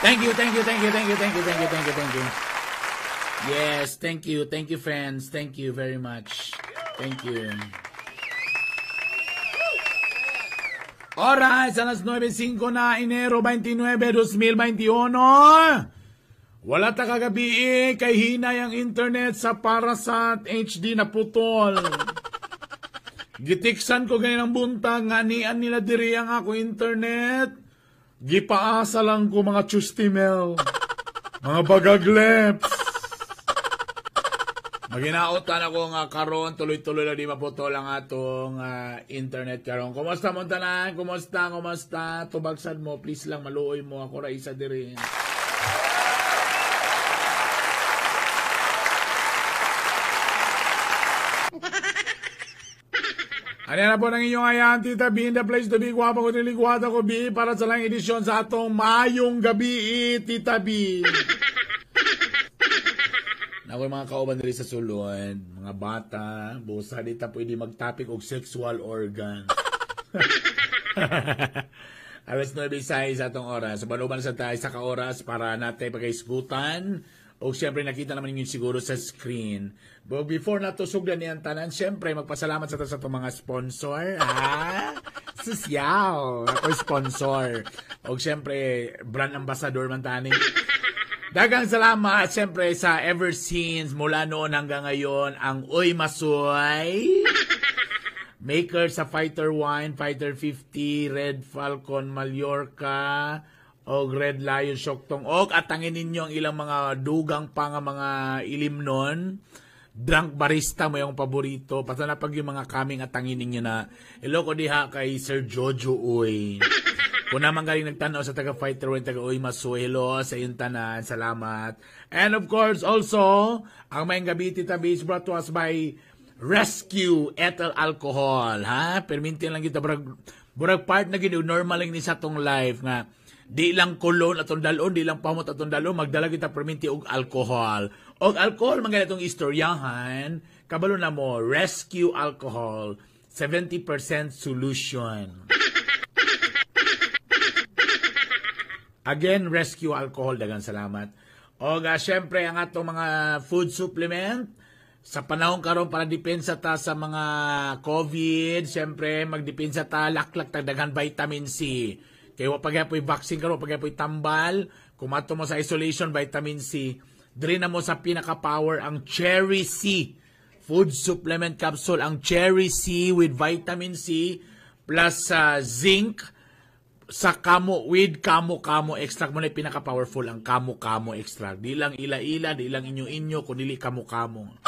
Thank you, thank you, thank you, thank you, thank you, thank you, thank you, thank you. Yes, thank you friends. Thank you very much. Thank you. Alright, sa alas 9:05 na, Enero 29, 2021. Wala ta kagabi kay hinay ang internet sa Parasat HD na putol. Gitiksan ko ganin ang buntag, nganian nila diri ang ako internet. Gipaasa lang ko mga chustimel, mga bagagleps. Maginaotan ako nga karon tuloy-tuloy lang di maputol ang atong internet karon. Kumusta mo tanan? Kumusta? Kumusta? Tubagsad mo, please lang maluoy mo ako ra isa diri. Ano na po ng inyong ayan, Tita B in the place to be. Guwapa ko, niligwata ko, B, para sa lang edisyon sa atong mayong gabi, Tita B. Nakoy mga kauban diri sa sulod, mga bata, busa di ta pwede magtapik og sexual organ. Alas 9:06 atong oras. Uban-uban sa tayo sa ka oras para natay pagkaisgutan. O siyempre nakita naman ninyo siguro sa screen. But before na to sugdan niyang tanan, siyempre magpasalamat sa ta sa itong mga sponsor. Ha? Susyaw! Ako sponsor. O siyempre, brand ambassador man tani. Daghang salamat siyempre sa ever since mula noon hanggang ngayon ang Uy Masoy. Maker sa Fighter Wine, Fighter 50, Red Falcon Mallorca, og Red Lion Sioktong. Og atangin ninyo ang ilang mga dugang pa nga mga ilimnon. Drunk Barista mo yung paborito. Pata na pag yung mga kaming atangin ninyo na. Hello ko diha kay Sir Jojo Uy. Kung naman galing nagtanaw sa taga Fighter Wine, taga Uy Masoy, hello sa iyong tanan. Salamat. And of course, also, ang Maayong Gabi Tita B is brought to us by Rescue Ethyl Alcohol. Ha? Permintin lang kita. Burag part na gini, normal lang ni sa tong life nga. Di lang kulon atong dalon, di lang pamot atong dalon, magdala kita perminti og alcohol. Og alcohol man ganitong istoryahan, kabalo na mo, Rescue Alcohol, 70% solution. Again, Rescue Alcohol, daghang salamat. Og syempre ang atong mga food supplement sa panahon karon para depensa ta sa mga COVID, syempre magdepensa ta laklak ta daghan vitamin C. Kay wa pagyapoy vaccine karon, pagyapoy tambal, kumato mo sa isolation vitamin C. Diri na mo sa pinaka-power ang Cherry C food supplement capsule, ang Cherry C with vitamin C plus zinc sa kamo with kamo-kamo extract mo na pinaka-powerful ang kamo-kamo extract. Di lang ila-ila, di lang inyo-inyo, kundi kamo-kamo.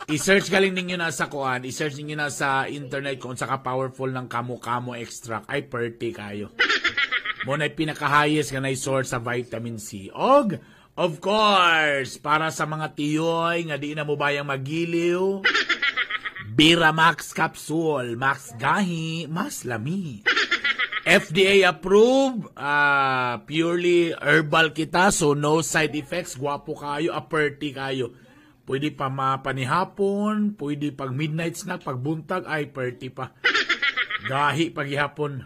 I-search galing ninyo na sa kuan, i-search ninyo na sa internet kung sa ka-powerful ng kamo-kamo extract. Ay, perti kayo. Mo na pinaka-highest nga na source sa vitamin C. Og, of course, para sa mga tiyoy nga di na mo bayang magiliw, Biramax Capsule, Max Gahi, mas lami. FDA approved, purely herbal kita, so no side effects, guwapo kayo, aperti kayo. Pwede pa mapanihapon, pwede pag midnight snack, pag buntag, ay perti pa. Gahi paghihapon.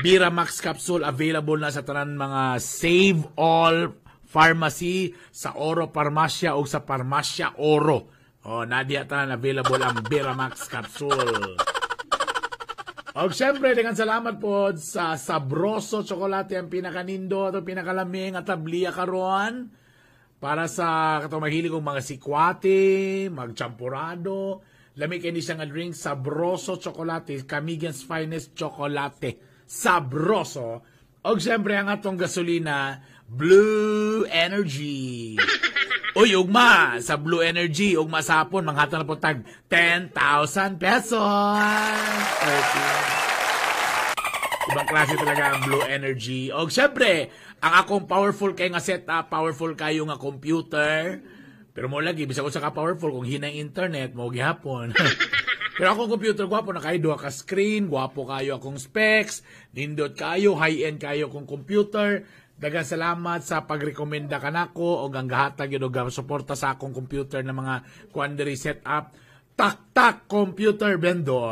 Biramax Capsule available na sa tanan mga Save All Pharmacy, sa Oro Parmasya o sa Parmasya Oro. O, nadia tanan available ang Biramax Capsule. O, syempre, daghang salamat po sa Sabroso Chocolate, ang pinakanindo at ang pinakalaming at tabliya karon. Para sa katong mahilig kong mga sikwate, magchampurado, lamig kay ni siya nga drink, Sabroso Chocolate, Camiguin's finest chocolate. Sabroso. Og syempre ang atong gasolina, Blue Energy. Uy, ugma sa Blue Energy, ugma sa hapon, manghatag na po tag 10,000 pesos. Okay. Ibang klase talaga ang Blue Energy. Og syempre, ang akong powerful kay nga setup, powerful kayo nga computer. Pero mo lagi, bisag usa ka powerful, kung hina internet, mo gihapon. Pero akong computer, gwapo na kayo, duha ka screen, gwapo kayo akong specs, nindot kayo, high-end kayo akong computer. Daghang salamat sa pagrekomenda kanako og ang gahatag yun og suporta sa akong computer na mga kuan diri setup. Tak-tak Computer Vendor.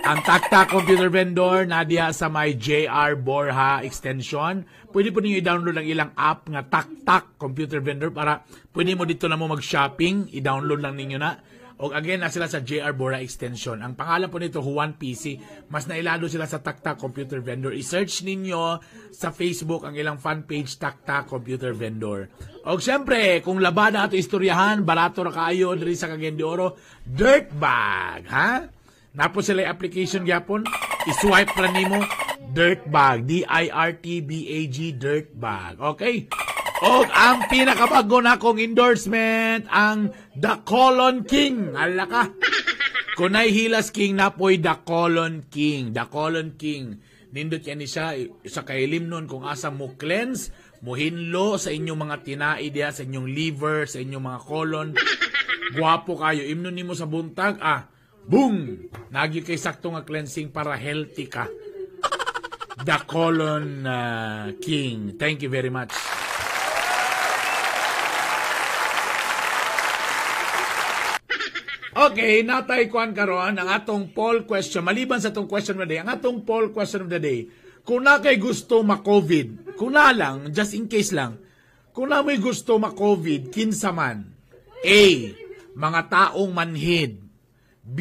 Ang Taktak Computer Vendor nadia sa may JR Borja extension. Pwede po ninyo i-download ang ilang app nga Taktak Computer Vendor para pwede mo dito na mo mag-shopping. I-download lang ninyo na. O again, na sila sa JR Borja extension. Ang pangalan po nito, Juan PC. Mas nailado sila sa Taktak Computer Vendor. I-search ninyo sa Facebook ang ilang fan page, Taktak Computer Vendor. O syempre, kung labada ato istoryahan, barato ra kaayo diri sa Cagayan de Oro, Dirtbag, ha? Napo sila yung application gyapon. I-swipe ra nimo, Dirtbag, Dirtbag, Dirtbag. Okay? Og ang pinakabago na akong endorsement, ang The Colon King. Hala ka. Kunay Hilas King, napoy The Colon King. The Colon King. Nindot yan ni siya sa kailim nun kung asa mo cleanse, mo hinlo sa inyong mga tinai diha, sa inyong liver, sa inyong mga colon. Guwapo kayo. Imnon nimo sa buntag, ah, boom! Nagi kay sakto nga cleansing para healthy ka. The Colon King. Thank you very much. Okay, natay kuan karon ang atong poll question. Maliban sa atong question of the day, ang atong poll question of the day. Kung na kay gusto ma-COVID, kung na lang, just in case lang, kung na mo'y gusto ma-COVID, kinsa man? A. Mga taong manhid. B.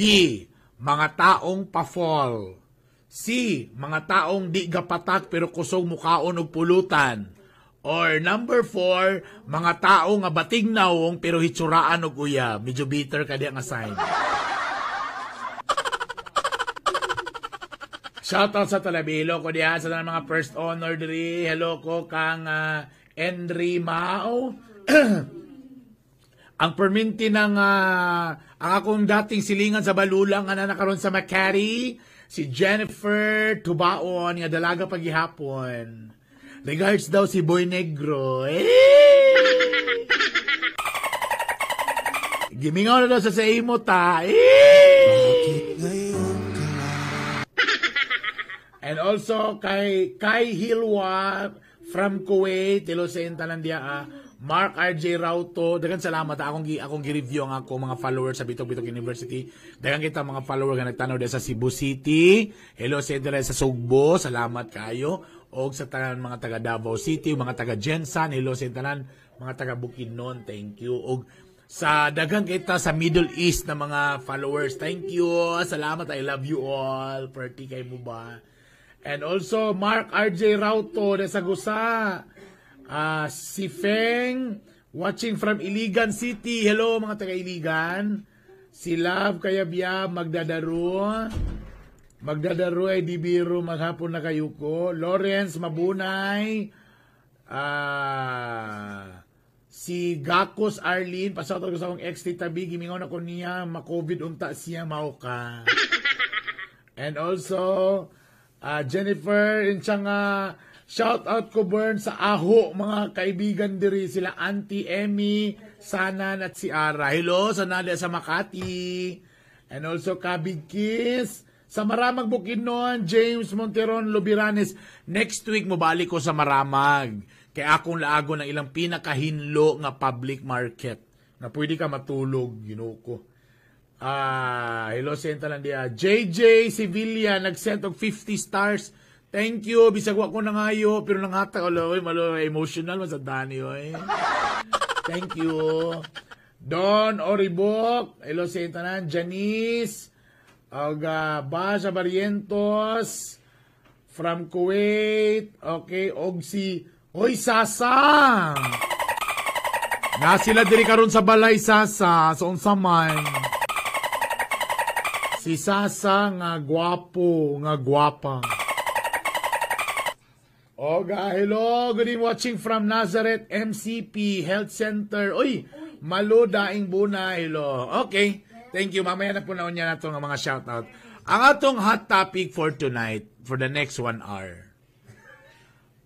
Mga taong pa-fall. C. Mga taong di gapatak pero kusog mukaon og pulutan. Or number 4, mga tao nga bating naong pero hitsuraan og uyab. Medyo bitter ka di nga sign. Shoutout sa Talabilo ko diha sa tanang mga first honor diri. Hello ko kang Henry Mao. Ang perminti ng ang akong dating silingan sa Balulang nga nakaron sa Makati, si Jennifer Tubaon nga dalaga paghihapon. Regards daw si Boy Negro. Eh! Gimingaw na daw sa imo ta. Eh! And also kay Kai Hilwa from Kuwait, hello sa tanan diya. Mark RJ Rauto, daghan salamat. Akong gi-review ang akong mga followers sa Bitok Bitok University. Daghan kita mga follower nga nagtanaw diya sa Cebu City. Hello sa tanan sa Sugbo, salamat kayo. Og sa tanan mga taga Davao City, mga taga Jensan, hello sa tanan mga taga Bukidnon, thank you. Og sa daghan kita sa Middle East na mga followers, thank you. Salamat, I love you all. Party kay mo ba? And also Mark RJ Rauto de Sagusa. Si Feng watching from Iligan City. Hello mga taga Iligan. Si Love Kayabya magdadaro. Magdadaro ay di biro, maghapon na kayo ko. Lawrence Mabunay. Si Gakos Arlene, pasawat ko sa akong ex Tita B, gimingaw na ko niya, ma-COVID unta siya, mao ka. And also, Jennifer, insyang shout out ko Bern sa Aho, mga kaibigan diri, sila Auntie Emmy, Sanan at si Ara. Hello, sa Nadia sa Makati. And also, Kabig Kiss. Sa Maramag Bukidnon, James Monteron Lubiranes. Next week, mobalik ko sa Maramag. Kaya akong laago ng ilang pinakahinlo nga public market. Na pwede ka matulog, ginoo ko. Hello, senta lang diya. JJ Sevilla, nag-send og 50 stars. Thank you. Bisag wa ko nangayo, pero nanghatag. Aloy, malo, emotional man sa Dani, oy. Thank you. Don Oribok. Hello, senta nan. Janice. Og Basha Barrientos from Kuwait. Okay, og si Oy Sasa. Na sila diri karon sa balay Sasa, so unsa man. Si Sasa nga gwapo, nga gwapa. Og hello, good evening, watching from Nazareth MCP Health Center. Oy, Malo Daing Buna, hello. Okay. Thank you. Mamaya na po naon niya na itong mga shoutout. Ang atong hot topic for tonight, for the next 1 hour,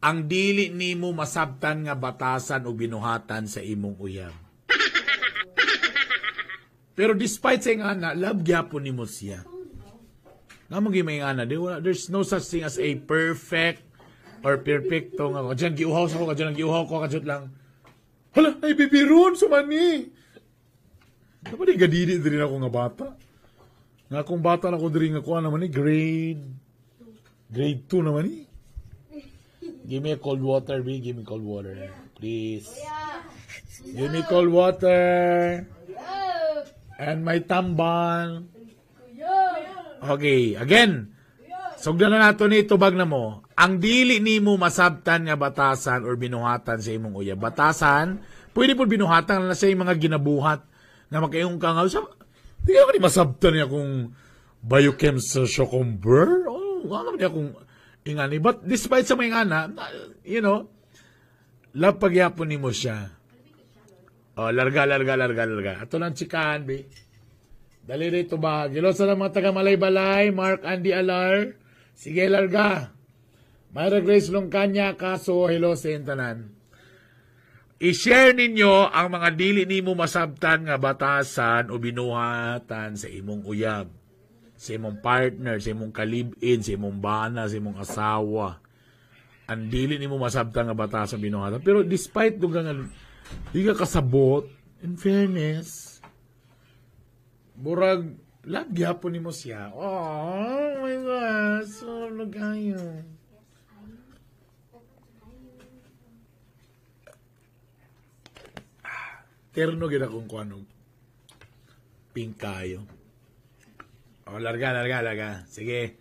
ang dili nimo masabtan nga batasan o binuhatan sa imong uyab. Pero despite sa ingana, love gyapon nimo siya. Nga mo may ingana, there's no such thing as a perfect or perfecto nga. Diyan giuhaw sa ko, diyan giuhaw ko, kadyot lang. Hala, ay bibiron sumani. Dapat di gadidi din ako nga bata. Nga kung bata na ko diri nga kuha naman ni grade 2 naman ni. Give me a cold water, B. Give me cold water. Please. Give me cold water. And my tamban. Okay, again. Sugdan na nato ni tubag na mo. Ang dili nimo masabtan nga batasan or binuhatan sa imong uyab. Batasan, pwede po binuhatan na sa imong mga ginabuhat nga makaingon ka nga sa di ka ni masabtan niya kung biochem sa Shocomber. Oh, ano niya kung ingani. But despite sa mga ingana, you know, love pagyapon nimo siya. Oh, larga, larga, larga, larga. Ato lang chikahan, be. Dali rito ba? Gilo sa mga taga Malaybalay, Mark Andy Alar. Sige, larga. Myra Grace Longkanya, kaso, hello sa intanan. I-share ninyo ang mga dili nimo masabtan nga batasan o binuhatan sa imong uyab, sa imong partner, sa imong kalibin, sa imong bana, sa imong asawa. Ang dili nimo masabtan nga batasan binuhatan. Pero despite dugang nga di ka kasabot, in fairness, murag, love gyapon nimo siya. Oh my God, so nagayo. Terno gid akong kuanog. Pink kayo. Oh, larga, larga, larga. Sige.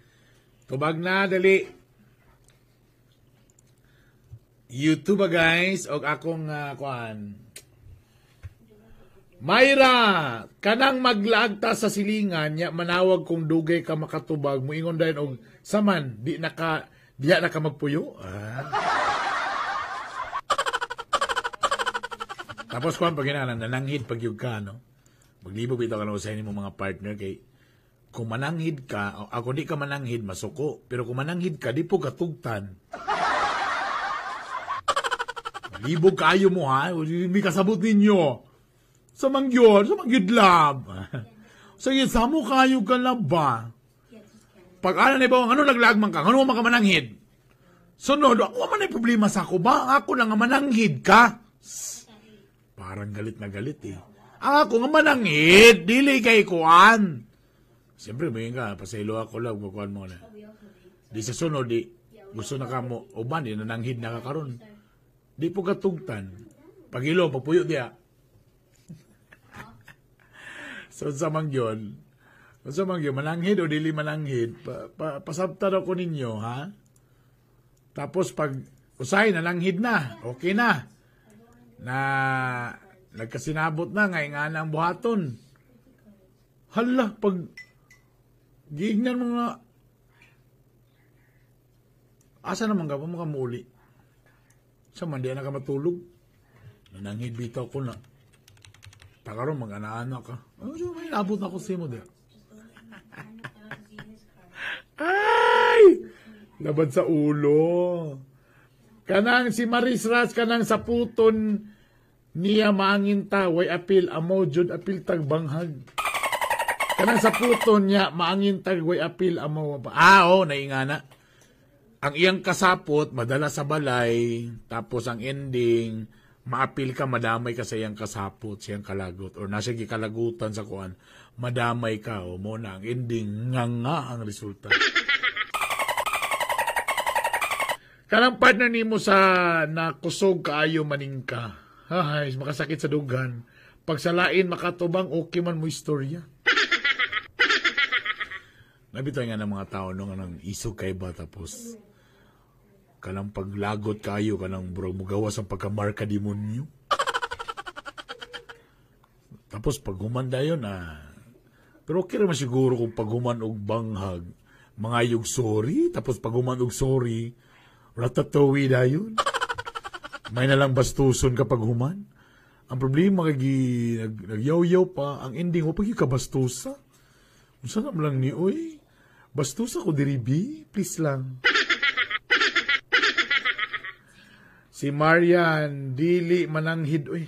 Tubag na, dali. YouTube ba guys? Og akong kuan. Mayra, kanang maglaagta sa silingan nya manawag kung dugay ka makatubag moingon dayon og saman di na ka diya na ka magpuyo. Ah. Tapos kuan pag ginana nananghid pag yug ka no. Maglibog bitaw ka na usahay nimo mga partner kay kung mananghid ka, ako di ka mananghid masuko, pero kung mananghid ka di po katugtan. Libog kayo mo ha, may kasabot ninyo. Sa mangyod, sa mangyod lab. Sa so, samo kayo ka lab ba? Pag ano na ba, ano naglagman ka? Ano man ka mananghid? Sunod, ako man ay problema sa ako ba? Ako na nga mananghid ka. Parang galit na galit eh. Ako nga mananghid, dili kay kuan. Siyempre, may nga, pasaylo ako lang, kuan mo na. Di sa sunod, di, gusto na ka mo, uban, di nananghid na ka karon. Di po katugtan. Pagilo, papuyo diya. So, sa mangyon, mananghid o dili mananghid, pasabtan ako ninyo, ha? Tapos, pag usay, nananghid na, okay na. Na, nagkasinabot na, ngay nga na ang buhaton. Hala, pag, giignan mo nga, asa naman ka pa makamuli? Sa man, di na ka matulog. Nananghid bitaw ko na. Takaroon, mag-ana-ana ka. Oh, may nabot ako sa imo, di. Ay! Labad sa ulo. Kanang si Maris Ras, kanang sa puton niya maangin ta, way apil, amo, jud apil tagbanghag. Kanang sa puton niya, maangin tag, way apil, amo. Ah, oh, naingana. Ang iyang kasapot, madala sa balay, tapos ang ending, maapil ka, madamay ka sa iyang kasapot, sa iyang kalagot, or nasa gikalagutan sa kuan, madamay ka, o mo na, ang ending, nga nga ang resulta. Kanang partner nimo sa nakusog kaayo maningka, hay, makasakit sa dugan, pagsalain, makatubang, okay man mo istorya. Nabitay nga ng mga tao nung anong isog kay ba, tapos, kanang paglagot kayo, kanang burag mugawas ang pagkamarka demonyo. Tapos paghuman dayon na, pero okay naman siguro kung paghuman og banghag, mga yug sorry, tapos paghuman og sorry, ratatouille dayon. May nalang bastuson kapag human. Ang problema kay nagyaw-yaw pa, ang ending mo pag kabastusa. Unsa na lang ni oy? Bastusa ko diri bi, please lang. Si Marian, dili mananghid, uy.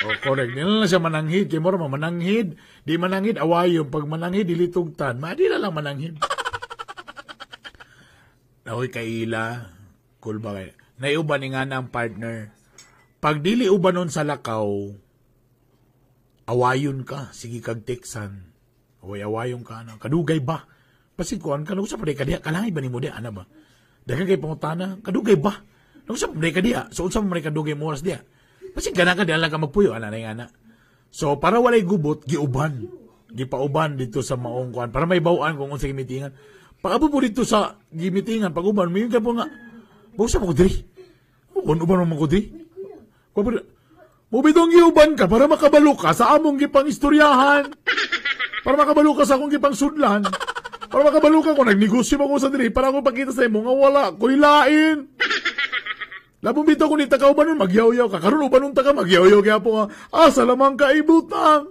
Oh, correct. Di na lang siya mananghid. Kaya mura mananghid. Di mananghid, awayon. Pag mananghid, dili tugtan. Ma, di na lang mananghid. Nahoy, kaila. Cool ba kayo? Naiuban ni nga na ang partner. Pag dili uban nun sa lakaw, Awayon ka, sige kag teksan. Away-awayon ka na. Kadugay ba? Basig kuan ka, nag-usap pa ka diha, kalangay ba nimo diha, ana ba? Daghang kay pangutana, kadugay ba? Nag-usap pa ka diha, so unsa man kadugay mo oras diha? Basig gana ka diha lang ka magpuyo, ana na yung ana. So para walay gubot, giuban. Gipauban dito sa maong kuan para may bawaan kung unsa gimitingan. Pag-abot po dito sa gimitingan, pag uban, may ka po nga, bausa mo ko diri. Uban-uban mo ko diri. Mubitong giuban ka para makabalo ka sa among gipang istoryahan. Para makabalo ka sa akong gipang sudlan. Para makabalo ka kung nagnegosyo ba ko sa diri, para akong pakita sa imo nga wala ko'y lain. Labong bitaw kung nita ka uban nun, magyaw-yaw ka. Karon uban nun ta ka, magyaw-yaw kaya po nga, asa lamang ka ibutang.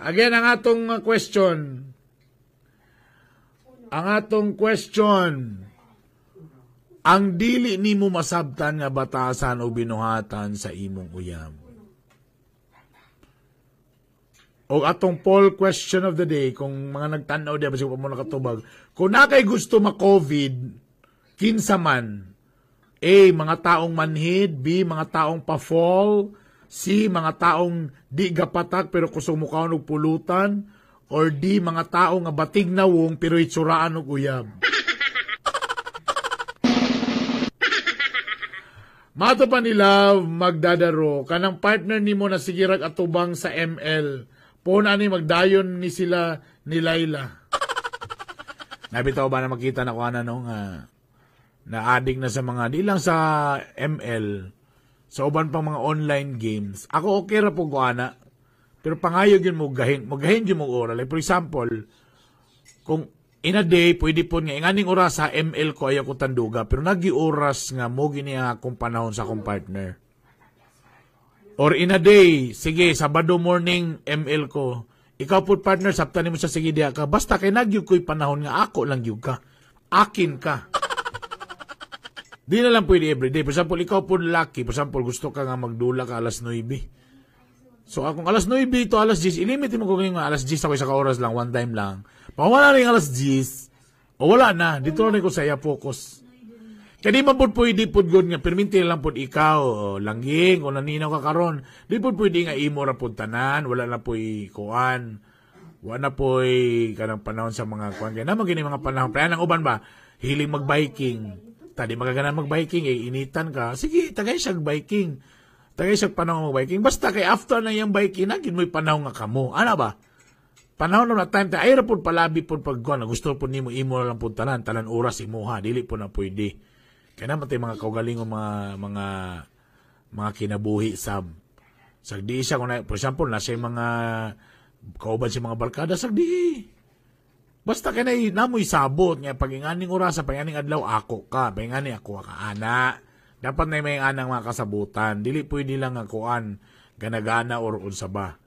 Again, ang atong question. Ang atong question. Ang dili nimo masabtan nga batasan o binuhatan sa imong uyab. O atong poll question of the day, kung mga nagtanaw diya, basig pa mo nakatubag, kung nakay gusto ma-COVID, kinsa man, A, mga taong manhid, B, mga taong pa-fall, C, mga taong di gapatak pero kusog mukaon og pulutan, or D, mga taong nga batig nawong pero itsuraan og uyab. Mato pa ni Love, magdadaro, kanang partner nimo na sigirag atubang sa ML, po na ni magdayon ni sila ni Laila. Nabitaw ba na makita na ko ana no nga na-addict na sa mga, di lang sa ML, sa uban pang mga online games. Ako okay ra po ko ana, pero pangayo gyud mo gahin, magahin gyud mo oras. Like for example, kung in a day pwede po nga inganing oras sa ML ko ayaw ko tanduga, pero nagi oras nga mo gini ang akong panahon sa akong partner. Or in a day, sige, Sabado morning, ML ko. Ikaw po partner, sabtan nimo sa sige diha ka. Basta kay nagyug ko'y panahon nga ako lang gyud ka. Akin ka. Di na lang pwede everyday. For example, ikaw po lucky. For example, gusto ka nga magdula ka alas 9. So, akong alas 9 to alas 10, ilimit mo ko ngayon alas 10 ako isa ka oras lang, one time lang. Pag wala na yung alas 10, o wala na, dito na ko sa iya focus. Kaya di man po pwede po good nga, perminti lang po ikaw, o, langging, o naninaw ka karon. Di po pwede nga imo ra po tanan, wala na po'y kuan, wala na po'y kanang panahon sa mga kuan. Kaya naman gini mga panahon, kaya nang uban ba, hiling magbiking. Tadi magagana magbiking, eh, initan ka. Sige, tagay siyang biking. Tagay siyang panahon magbiking. Basta kay after na iyang biking, nagin mo'y panahon nga kamo. Ano ba? Panahon na time, ay ra po palabi po pagkuan. Gusto po nimo imo na lang po tanan, tanan oras imuha, dili po na pwede. Kaya naman tayo mga kaugalingong mga kinabuhi sab. Sagdi siya, kung na, for example, nasa yung mga kauban sa mga barkada, sagdi. Basta kaya na namoy sabot, nga pag inganing oras, pag inganing adlaw, ako ka, pag inganing ako ka, ana. Dapat na may anang mga kasabutan. Dili pwede lang akuan, ganagana or unsa ba.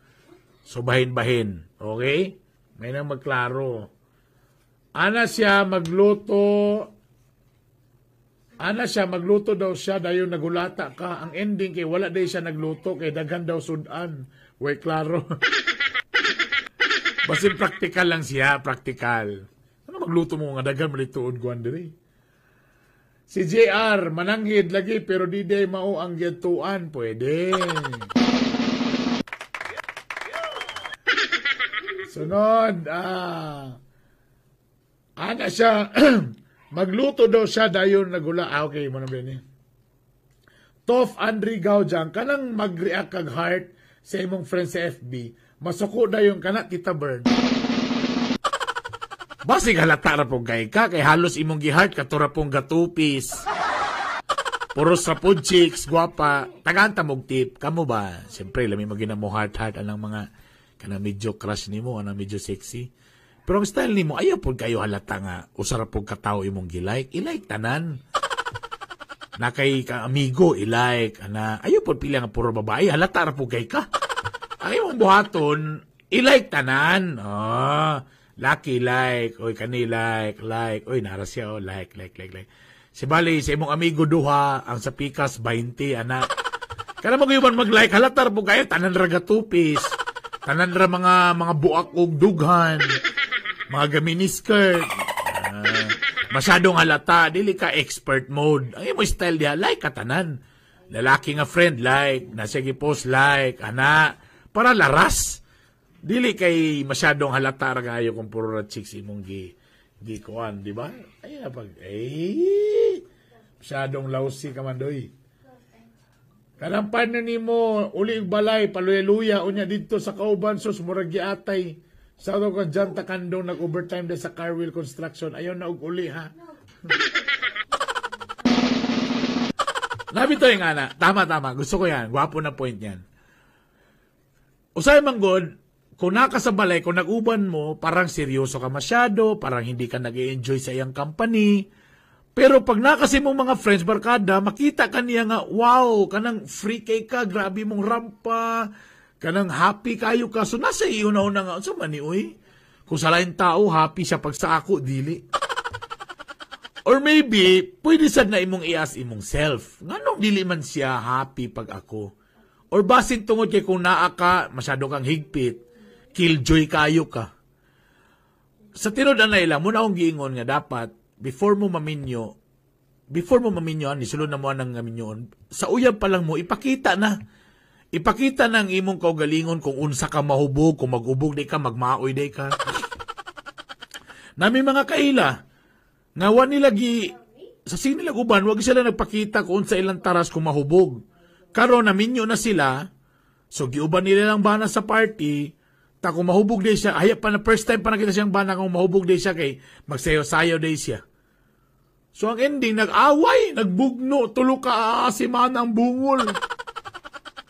So, bahin-bahin. Okay? May nang magklaro. Ana siya magluto. Ana siya, magluto daw siya, dayon nagulata ka. Ang ending kay wala day siya nagluto, kay daghan daw sudan. Way klaro. Basin practical lang siya, practical. Ano magluto mo nga daghan malituod kuan diri? Si JR, mananghid lagi, pero di day mao ang gituan. Pwede. Sunod, ana siya, magluto daw siya, dayon nagula. Ah, okay, mo na ba yun eh. Tof Andre Gaujang, kanang mag-react kag heart sa imong friend sa FB, masuko dayon kana, Tita Bern. Basig halata ra pong kay ka, kay halos imong gi-heart, katura pong gatupis. Puros sa pod chicks, guwapa. Tagaan ta mog tip, kamo ba? Siyempre, lami magina mo heart-heart, anang mga, kanang medyo crush nimo, anang medyo sexy. Pero ang style nimo, ayaw po kayo halata nga, usara po katao imong gi-like, i-like tanan. Na kay ka amigo, i-like, ana, ayaw po pila nga puro babae, halata ra po kay ka. Ang imong buhaton, i-like tanan. Oh, lucky like, oy kani like, like, oy nara siya, oh, like, like, like, like. Si bali, sa imong amigo duha, ang sa pikas 20, ana. Kana magyuman mag-like, halata ra po kayo, tanan ra gatupis. Tanan ra mga buak og dughan. Mga gaminiskirt. Masyadong halata, dili ka expert mode. Ang imo style diha, like ka tanan. Lalaki nga friend, like. Nasa post, like. Ana, para laras. Dili kay masyadong halata ra kayo kung puro ra chicks imong gi kuan, di ba? Ay na pag eh masyadong lousy ka man doy. Kanang partner nimo uli og balay paluya-luya, unya didto sa kauban, sus, murag giatay. Sa ato ka dyan takandong nag-overtime sa Carwheel Construction. Ayaw na og uli, ha. Nabi to yung ana. Tama, tama. Gusto ko yan. Gwapo na point yan. Usay man god, kung naka sa balay, kung nag-uban mo, parang seryoso ka masyado, parang hindi ka nag enjoy sa iyang company. Pero pag nakasi mong mga friends, barkada, makita ka niya nga, wow, kanang free kay ka, grabe mong rampa, kanang happy kayo ka. So nasa iyo na una nga, so mani, uy? Kung sa lain tao, happy siya, pag sa ako, dili. Or maybe, pwede sad na imong i-ask imong self. Nganong dili man siya happy pag ako? Or basin tungod kay kung naa ka, masyado kang higpit, killjoy kayo ka. Sa tinuod anay lang, muna akong giingon nga dapat, before mo maminyo, ani sulod na mo ang minyoon, sa uyab pa lang mo, ipakita na. Ipakita na ang imong kaugalingon kung unsa ka mahubog, kung mag-ubog di ka, magmaoy di ka. Nami mga kaila, nga wa nila gi, sa sinilag uban, wag sila nagpakita kung unsa ilang taras kung mahubog. Karon naminyo na sila, so giuban nila lang bana sa party, ta kung mahubog day siya, ay pa na first time pa nakita siyang bana kung mahubog day siya kay magsayo-sayo day siya. So ang ending, nag-away, nagbugno, tulo ka si ang bungol.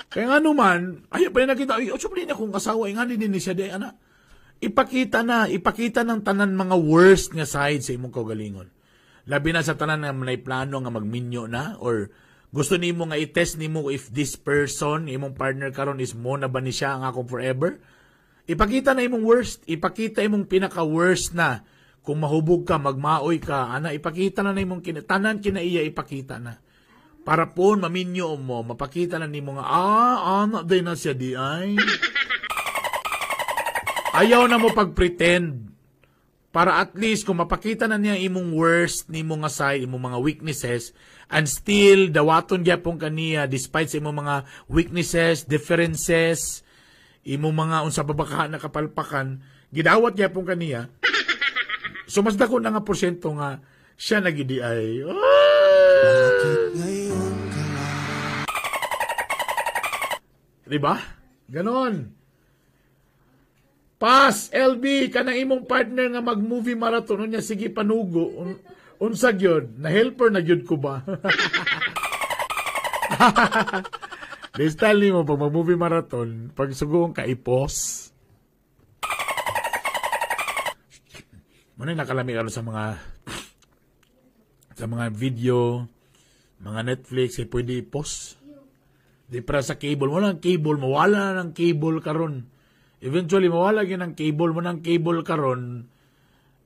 Kaya nga naman, ay pa nakita, ay, oh, niya kung asawa, ay nga din ni siya day, ana. Ipakita na, ipakita ng tanan mga worst nga side sa imong kaugalingon. Labi na sa tanan nga may plano nga magminyo na or gusto nimo nga i-test nimo if this person, imong partner karon, is mo na ba ni siya ang akong forever. Ipakita na imong worst, ipakita imong pinaka-worst na. Kung mahubog ka, magmaoy ka, ana, ipakita na na imong tanan kinaiya, ipakita na. Para po maminyo mo, mapakita na nimo nga, ana day na siya di ay. Ayaw na mo pag-pretend. Para at least, kung mapakita na niya imong worst, nimo nga side, imong mga weaknesses, and still, dawaton gyapon kaniya, despite sa imong mga weaknesses, differences, imong mga unsa pa ba ka nakapalpakan, gidawat gyapon kaniya. So, mas dako na nga porsyento nga siya nagidi ay. Bakit ngayon ka lang? Diba? Ganon. Pass, LB, kanang imong partner nga mag-movie marathon, unya sige panugo. Unsa gyud? Na helper na gyud ko ba? This style nimo pag mag-movie marathon, pag sugoon ka i-pause. Muna nakalami karon sa mga video, mga Netflix, eh, pwede i-pause. Di para sa cable, wala ang cable, mawala na ng cable karon. Eventually, mawala gyud ang cable mo ng cable karon,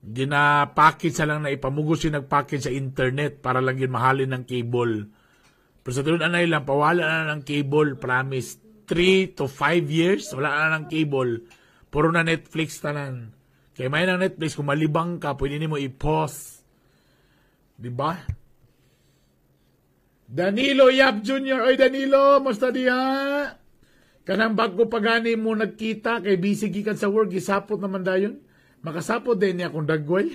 gina-package sa lang na ipamugos yung nag-package sa internet para lang yun mahalin ng cable. Pero sa tulad anay lang, pawala na ng cable, promise. 3 to 5 years, wala na ng cable. Puro na Netflix tanan. Kaya may ng Netflix, kung malibang ka, pwede nimo i-pause. Diba? Danilo Yap Jr. Oy, Danilo, musta diha? Kanang bago pa gani mo nagkita, kay busy gikan sa work, gisapot naman dayon. Makasapot din niya kung dagway.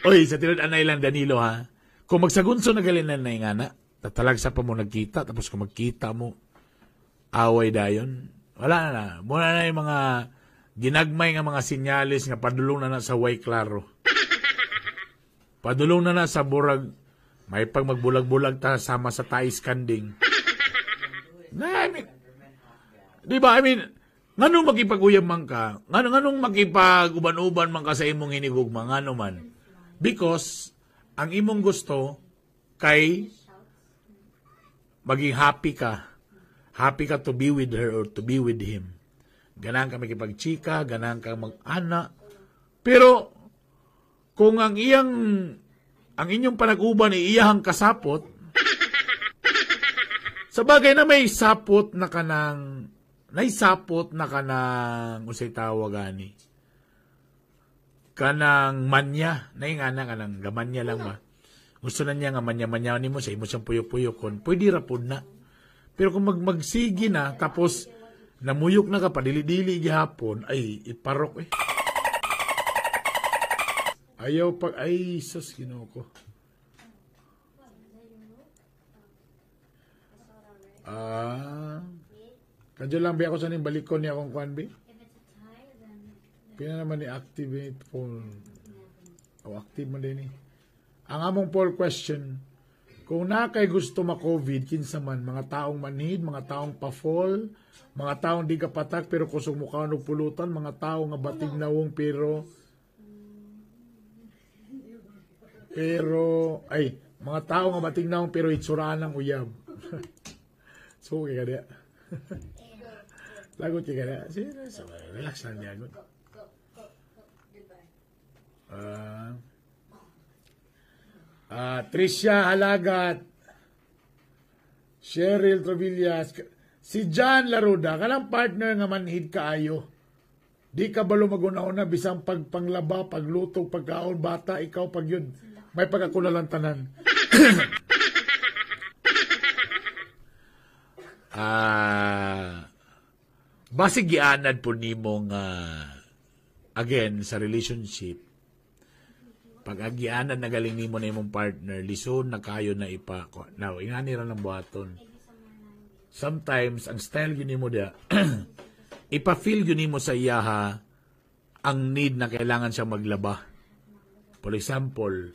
Oy, sa tinud anay lang, Danilo, ha? Kung magsagunso na galin na nga na, tatalagsa pa mo nagkita, tapos kung magkita mo, away dayon. Wala na na. Muna na yung mga ginagmay nga mga sinyalis nga padulong na na sa way klaro. Padulong na na sa burag, may pag magbulag-bulag ta sama sa tais kanding. Na, I mean, di ba? I mean, nganong makipag-uyab man ka? Nganong makipag-uban-uban man ka sa imong hinigugma? Ngano man? Because, ang imong gusto kay maging happy ka. Happy ka to be with her or to be with him. Ganahan ka makipag-chika, ganahan ka mag-ana. Pero, kung ang inyong panag-uban ay iyahang kasapot, sa bagay na may sapot na kanang, usay tawag ani, kanang manya, naingana kanang gamanya lang ba? Gusto na niya nga manya-manya nimo sa imo siyang puyok-puyokon, pwede ra pod na. Pero kung magsige na tapos namuyok na ka padili-dili gihapon, ay iparok eh. Ayaw pag ay sus Ginoo ko. Kadyo lang bi ako sa ning balikon niya akong kuan bi. Pina naman ni activate poll. O active man din ni. Ang among poll question, kung na kay gusto ma-COVID, kinsa man, mga taong manhid, mga taong pa-fall, mga taong di kapatak pero kusog mukha og pulutan, mga taong nga batig nawong pero ay, mga tao nga batig nawong pero itsuraan ng uyab. So, okay ka diya. Lagot ka diya. Relax lang diya. Tricia Halagat, Cheryl Trovillas, si John Laruda, kanang partner nga manhid kaayo. Di ka balo maguna-una bisang pagpanglaba, pagluto, pagkaon, bata, ikaw pag yun. May pagkakulalang tanan. Basig gianad po nimo nga again sa relationship. Pag agianan na galing nimo na imong partner, lison na kayo na ipa. Now, ingani ra ng buhaton. Sometimes, ang style yun nimo dia, ipa-feel yun nimo sa iyaha ang need na kailangan siya maglaba. For example,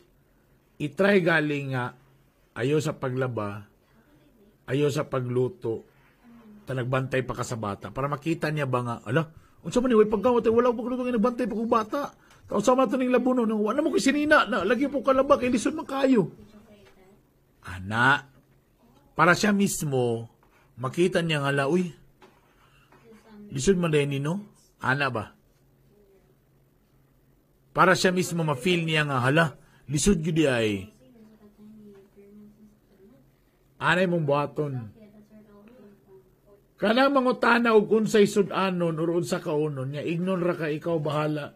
itry galing nga ayaw sa paglaba, ayaw sa pagluto, ta nagbantay pa ka sa bata, para makita niya ba nga, ala, unsa man ni, way pagkawat, wala pagluto, nagbantay pa kong bata. Kausama ito ng labuno, wala mo kisinina, na, lagi po kalaba, kay lisod man kayo. Ana, para siya mismo, makita niya nga la, uy, lisod man din no? Ana ba? Para siya mismo ma-feel niya nga, hala, lisod yun di ay. Anay mong buhaton. Kanang mangutana og unsay sud-anon or unsa kaunon niya, ignon ra ka, ikaw bahala.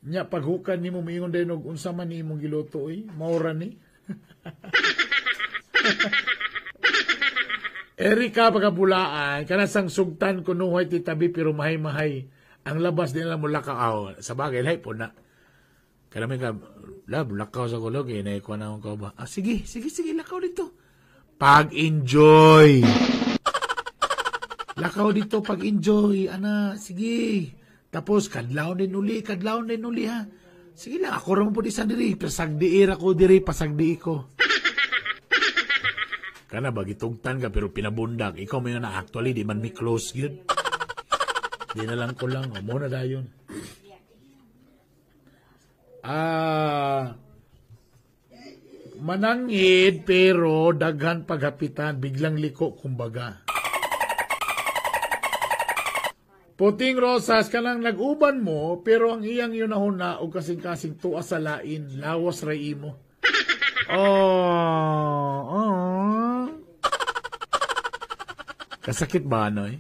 Nya paghukan nimo miingon dayon og unsa man ni imong giluto oy, maura ni. Erika pagabulaan kana sang sugtan kunuhay titabi pero mahay-mahay ang labas din lang mula ka aw sa bagay lahi po na. Kana may ka lab lakaw sa kulog eh naikuha na akong ba. Ah, sige sige sige lakaw dito. Pag-enjoy. Lakaw dito pag-enjoy ana sige. Tapos, kadlaw din uli ha. Sige lang, ako rin po di sa diri. Pasagdiir ako diri, pasagdi ko. Kana ba, gitugtan ka, pero pinabundak. Ikaw may na, actually, di man mi close yun. Di na lang ko lang. O, muna dayon. Mananghid, pero daghan paghapitan, biglang liko, kumbaga. Puting rosas, kanang nag-uban mo, pero ang iyang yunahon na o kasing-kasing tuwa sa lain, lawas ray imo. Oh, oh. Kasakit ba, ano eh?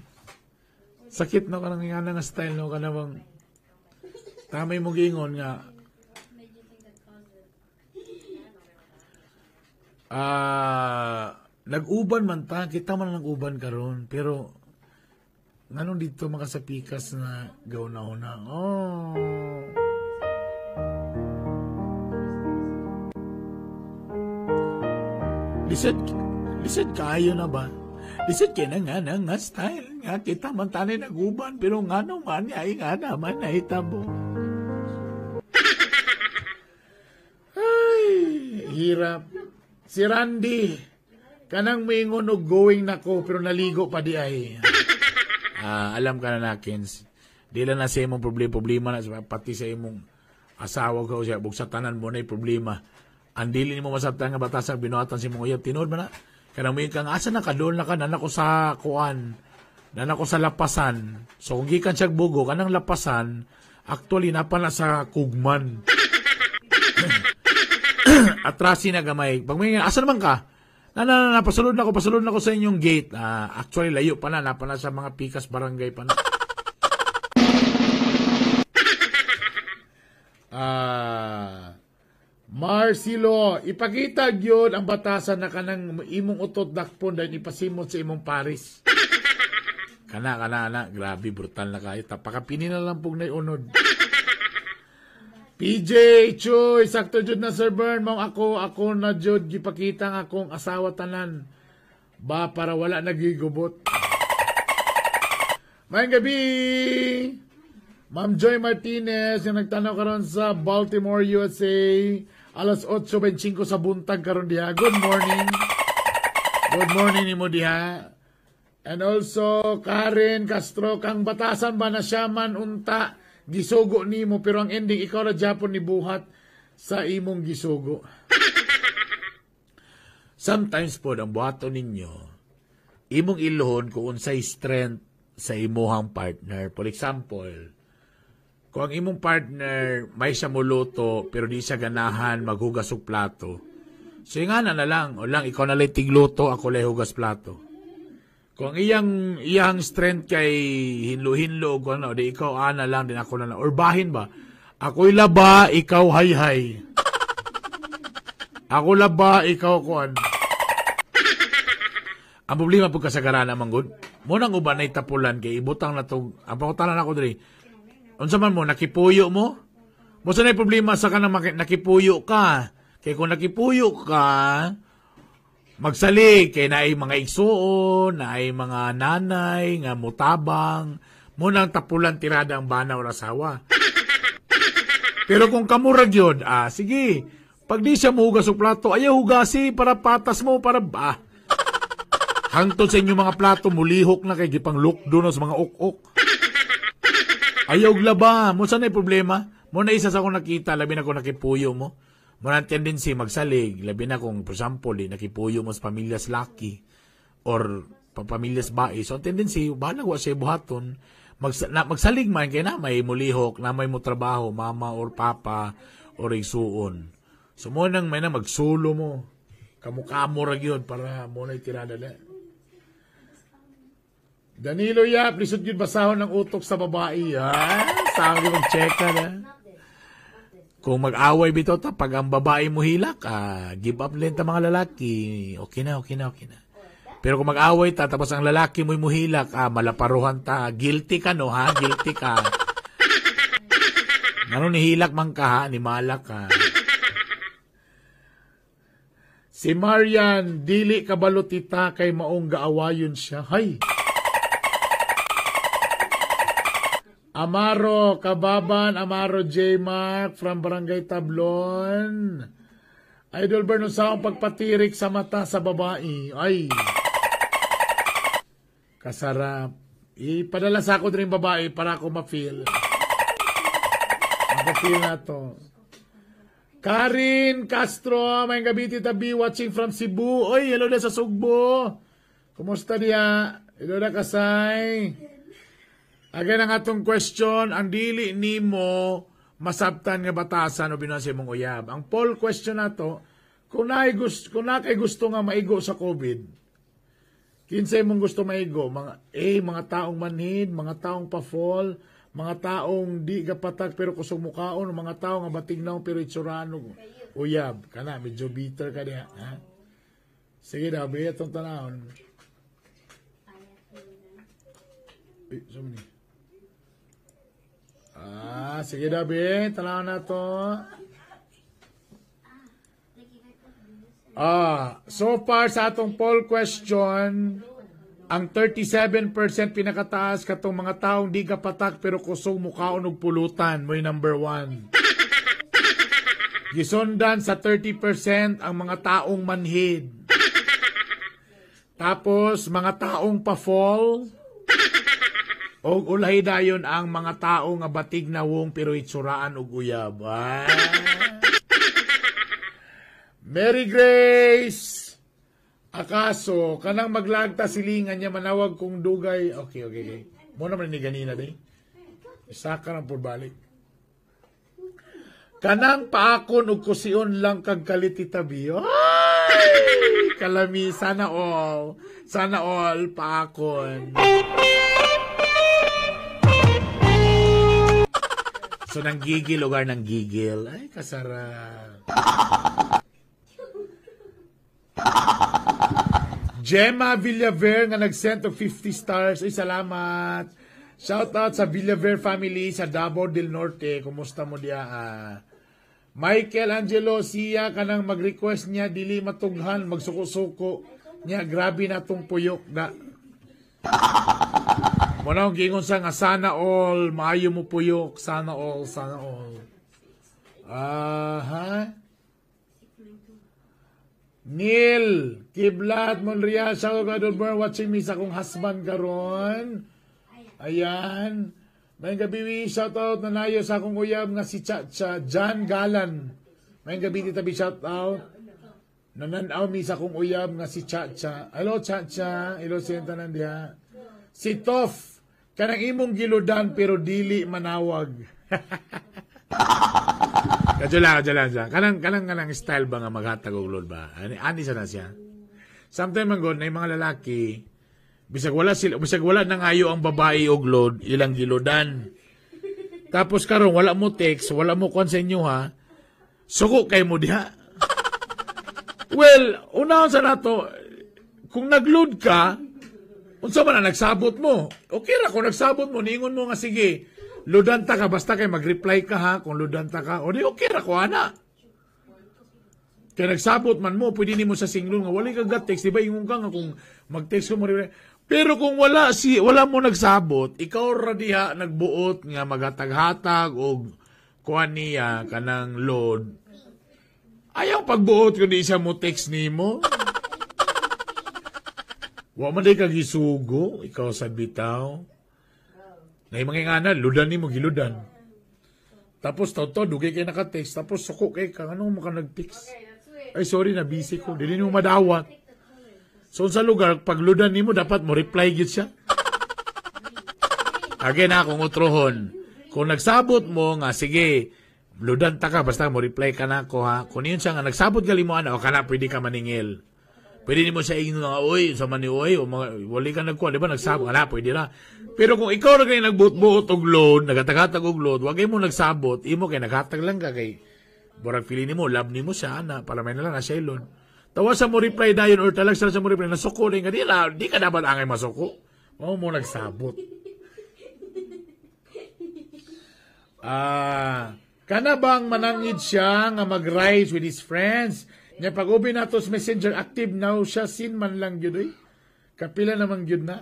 Sakit no, kanang nga nga style no, kanang tamay mo gingon nga. Nag-uban man ta, kita man nag-uban karon, pero nganong dito makasapikas na gauna-una? Oh. Lisod kayo na ba? Lisod kayo na nga na nga style nga kita man tanay naguban pero ngano man ay nga naman nahitabo. Ay, hirap. Si Randy, kanang maingon og going nako pero naligo pa di ay. Alam ka na Nakins, di lang na sa imong problema na pati sa imong asawa ko siya bugsa tanan mo na problema. Ang dili nimo masabtan nga batasang binuhatan si imong uyab tinuod man na. Kanang moingon ka asa na ka dool na ka nana ko sa kuan, nana ko sa lapasan. So kung gikan siya bugo kanang lapasan, actually napa na sa kugman. Atrasi na gamay. Pag moingon asa naman ka? Na, pasulod na ako sa inyong gate. Actually, layo pa na. Napa na sa mga pikas barangay pa na. Marcelo, ipakita gyud ang batasan na kanang imong utot dakpon dahil ipasimot sa imong paris. Kana, kana, kana. Grabe, brutal na kayo. Tapakapini na lang pug unod. PJ, Chuy, sakto jud na Sir Bern. Mao ako na jud gipakita ang akong asawa tanan. Ba, para wala nagigubot. Maayong gabi! Ma'am Joy Martinez, yung nagtanaw karon sa Baltimore, USA. Alas 8:25 sa buntag karon diha. Good morning. Good morning nimo diha. And also, Karen Castro, kang batasan ba na siya man unta gisugo nimo pero ang ending ikaw ra japon ni buhat sa imong gisugo. Sometimes po ang buhaton ninyo imong ilohon kung unsay strength sa imuhang partner. For example, kung ang imong partner may siya muluto pero di siya ganahan maghugas og plato. So ingana na lang, o lang ikaw na lang tigluto, ako lang hugas plato. Kung iyang strength kay hinlo-hinlo o ano, di ikaw ana lang, din ako na lang. Or bahin ba? Ako'y laba, ikaw hay-hay. Ako laba, ikaw kuan. Ang problema po kasagaran naman gud, mo nang uban ay tapulan kay ibutang na tong, ang pangutanan ako diri. Unsa man mo, nakipuyo mo? Mo sa na problema sa kanang nakipuyo ka. Kay kung nakipuyo ka, magsalig kay naay mga igsuon, naay mga nanay nga mutabang, mo nang tapulan tirada ang bana o asawa. Pero kung kamurag yun, sige, pag di siya muhugas og plato, ayaw hugasi para patas mo, para ba. Hangtod sa inyong mga plato, mulihok na kay gipang lukdo na sa mga ok-ok. Ayaw glaba, mo sa na problema? Mo na isa sa akong nakita, labi na kung nakipuyo mo. Mo na tendency magsalig, labi na kung, for example, nakipuyo mo sa pamilya sa laki or pamilya sa bae. So, ang tendency, bahala wa siya buhaton, magsalig man, kaya na may mulihok, na may mo trabaho, mama or papa, or igsuon. So, mo nang may na magsulo mo. Kamukha-mo ra gyud para mo na itirada na. Danilo Yap, lisod yun basahon ng utok sa babae. Ha? Sabi mag-check ka na. Kung mag-away bitaw ta, pag ang babae mo hilak, give up din ta mga lalaki. Okay na, okay na, okay na. Pero kung mag-away ta, tapos ang lalaki mo'y muhilak, malaparuhan ta. Guilty ka, no, ha? Guilty ka. Ngano nihilak man ka, ha? Nimala ka. Si Marian, dili kabalo tita kay maong gaawayon siya. Hay! Amaro, Kababan, Amaro J. Mark from Barangay Tablon. Idol Bern, unsa ang pagpatirik sa mata sa babae? Ay! Kasarap. Ipadala sa ako din babae para ako ma-feel. Ma-feel na to. Karin Castro, may gabi Tita B, watching from Cebu. Oy, hello na sa Sugbo. Kumusta niya? Hello na kasay. Again, ang atong question, ang dili nimo masabtan nga batasan o binuan sa imong uyab. Ang poll question nato, kung naay gusto, kung naa kay gusto nga maigo sa COVID, kinsay mong gusto maigo? Mga A, mga taong manhid, mga taong pa-fall, mga taong di gapatak pero kusog mukaon, mga taong nga batignaw pero itsuraan og uyab. Kana, medyo bitter ka diha. Ha? Sige daw, biya itong tanahon. Eh, so many. Sige daw, be. Tanahon na to. So far sa atong poll question, ang 37% pinakataas katong mga taong di kapatak pero kusog mukaon og pulutan, mo'y number 1. Gisundan sa 30% ang mga taong manhid. Tapos mga taong pa-fall. Og ulahi dayon ang mga tao nga batig nawong pero itsuraan og uyab. Mary Grace! Akaso, kanang maglagta silingan niya, manawag kung dugay. Okay, okay, okay. Mo naman ni ganina, di. Isa ka ng purbalik. Kanang paakon og kusion lang kag kalit itabi. Ay! Kalami, sana all. Sana all, paakon. So, nanggigil, lugar ng gigil. Ay, kasarap. Gemma Villaver nga nag-send og 50 stars. Ay, salamat. Shout out sa Villaver family sa Davao del Norte. Kumusta mo diya? Michael Angelo, siya kanang mag-request niya dili matughan, magsuko-suko niya, grabe na tong puyok na. Muna akong giingon sa nga sana all, maayo mo puyok, sana all, sana all. Aha. Neil, Kiblat, Monreal, shout out Idol Burn, watching me sa akong husband karon. Ayan. May gabi, shout out na nayo sa akong uyab nga si Chacha, John Galan. May gabi, tita, shout out. Nananaw mi sa akong uyab nga si Chacha. Hello, Chacha. Hello, siyenta nan diha. Si Toff, kanang imong giludan pero dili manawag. Kadyo lang, kadyo lang siya. Kanang style ba nga maghatag og load ba? Ani sa na siya. Sometimes man god na yung mga lalaki, bisag wala sila, bisag wala nangayo ang babae og load, ilang gilodan. Tapos karon wala mo text, wala mo kwan sa inyo ha. Suko kay mo diha. Well, unahon sa nato, kung nagload ka, unsa man ang nagsabot mo? Okay ra kung nagsabot mo, niingon mo nga sige, loadan ta ka, basta kay mag-reply ka ha, kung loadan ta ka, o di okay ra ko ana. Kaya nagsabot man mo, pwede nimo sa singlon nga wala ka ga-text, di ba ingon ka nga kung mag-text ko mo reply. Pero kung wala mo nagsabot, ikaw ra diha nagbuot nga magatag-hatag og kuan niya kanang load. Ayaw pagbuot kung di siya mo text nimo. Wa man day kag gisugo, ikaw sa bitaw. Nay mga ngana, ludan nimo giludan. Tapos tawto dugay kay naka-text, tapos suko kay ka, ano mo ka nag-text? Ay sorry na busy ko, dili nimo madawat. So sa lugar pag ludan nimo dapat mo reply gyud siya. Again ha, kung utrohon, kung nagsabot mo nga sige, ludan ta ka basta mo reply ka nako ha. Kung yun siya nga nagsabot gali mo ana, o kana pwede ka maningil. Pwede nimo siya ingnon nga oy, sa man ni oy, o mga, wali ka nagkuha, di ba nagsabot kana pwede ra. Pero kung ikaw ra kay nagbuot-buot og load, nagatag-hatag og load, wag mo nagsabot, imo kay naghatag lang ka kay burag feeling nimo, love nimo siya ana, para may na lang na siya load. Tawa sa mo reply dayon or talag sa mo reply nasuko rin ka, di ka dapat angay masuko. Mao mo nagsabot. Kana bang manangid siya nga mag-rise with his friends? Nya pag ubi nato sa Messenger active now siya sin man lang gyud oy. Kapila namang gyud na.